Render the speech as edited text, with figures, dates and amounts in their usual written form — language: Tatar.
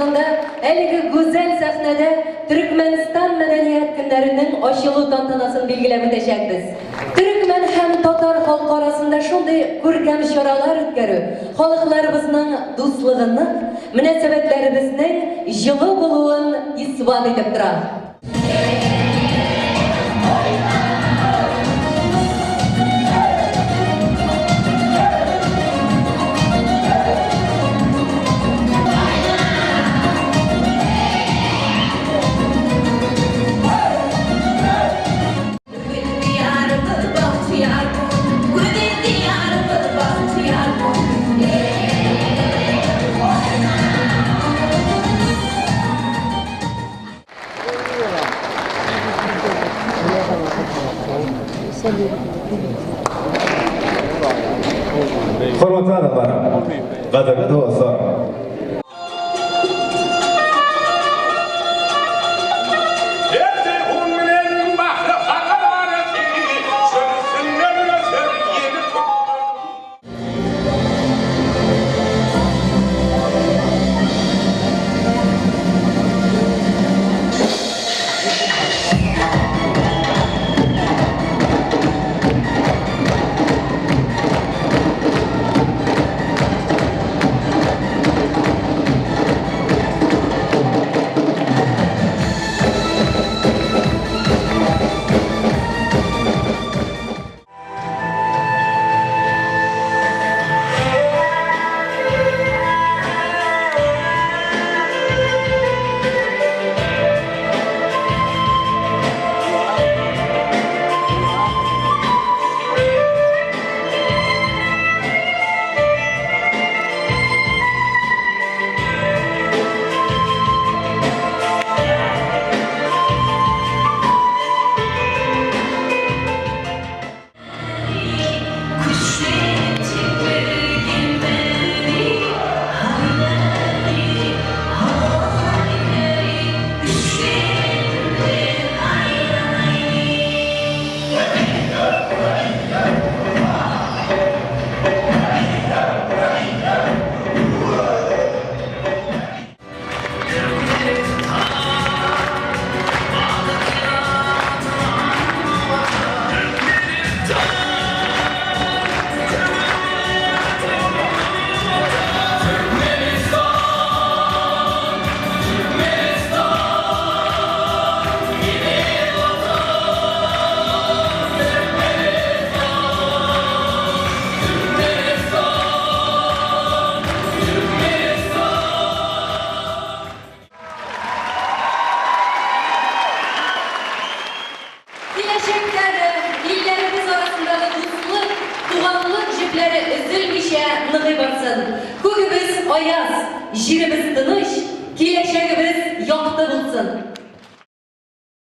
залында әлеге гүзәл сәхнәдә Төрекмәнстан мәдәният көннәренең ачылу тантанасын билгеләп үтәчәкбез. Төрекмән һәм татар халкы арасында шундый күркәм чаралар үткәрү халыкларыбызның дуслыгын нык, мөнәсәбәтләребезнең җылы булуын исбат итеп тора. Hormatly adamlar, gadyrly dostlar! Ertegun bilen Bahry Hazar arasy, Çöl üstünden öser ýedi türkmen. Киләчәктә дә илләребез арасындагы дуслык, туганлык җепләре өзелмичә ныгый барсын. Күгебез аяз, җиребез тыныч, киләчәгебез якты булсын!